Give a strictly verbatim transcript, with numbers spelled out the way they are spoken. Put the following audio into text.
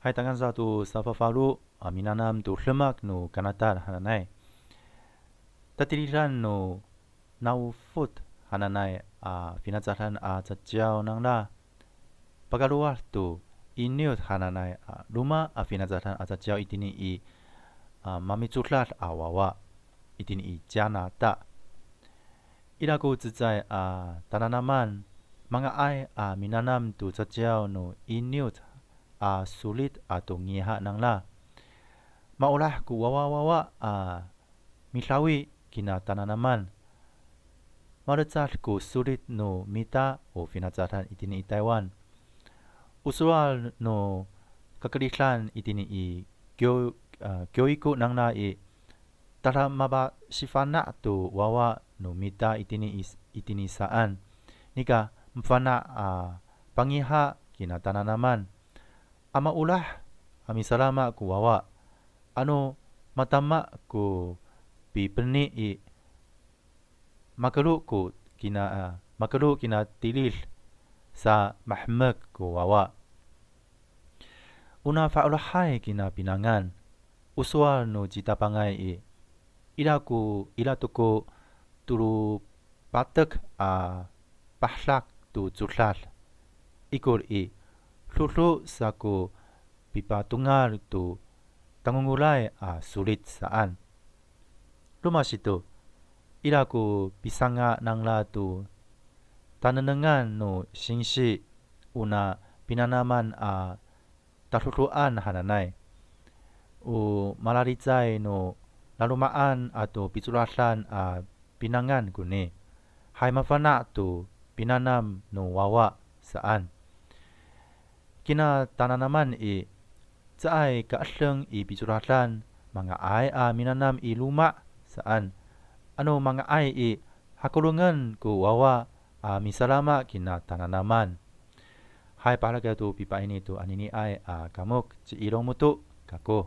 Hay, tangasa to safafalo a minanam to demak no kanatal hananay. Tatilidan no nawfot hananay a finacadan a caciyaw nangra. Pakalowad to iniwt hananay a roma a finacadan a caciyaw itini i a mamicodad a wawa itini i Canada. Ira ko cecay a tananaman, manga'ay a minanam to caciyaw no iniwt a solit ato ngiha nangra. Maolah ko wawawawa a midawi kina tananaman. Malecad ko solit no mita o finacadan itini i Taywan. O sowal no kakeridan itini i kyo, a, kyoiko nangra i, tada mapasifana' to wawa no mita itini i, itini saan. Nika mafana' a pangiha kina tananaman. A maolah a misalama ko wawa. Ano matama ko pipeni i, makelo ko kina, a, makelo kina tilid sa mahemek ko wawa. Ona fa'elohay kina pinangan, o sowal no citapangay i, ira ko, ira to ko tolo patek a pahedak to codad. Ikor i, dodo sa ko pipatongal to tangongolay a solit saan. Roma sato, ira ko pisanga' nangra to tanengnengan no singsi ona pinanaman a tadodoan hananay. O malalicay no laloma'an ato picodadan a pinangan koni. Hay mafana' to pinanam no wawa saan. Kina tananaman i, caay kaedeng i picodadan, manga'ay a minanam i loma' saan. Ano manga'ay i, hakolongen ko wawa a misalama kina tananaman. Hay, pahalakay to pipaini to aniniay a kamok, ci Ilong Moto kako.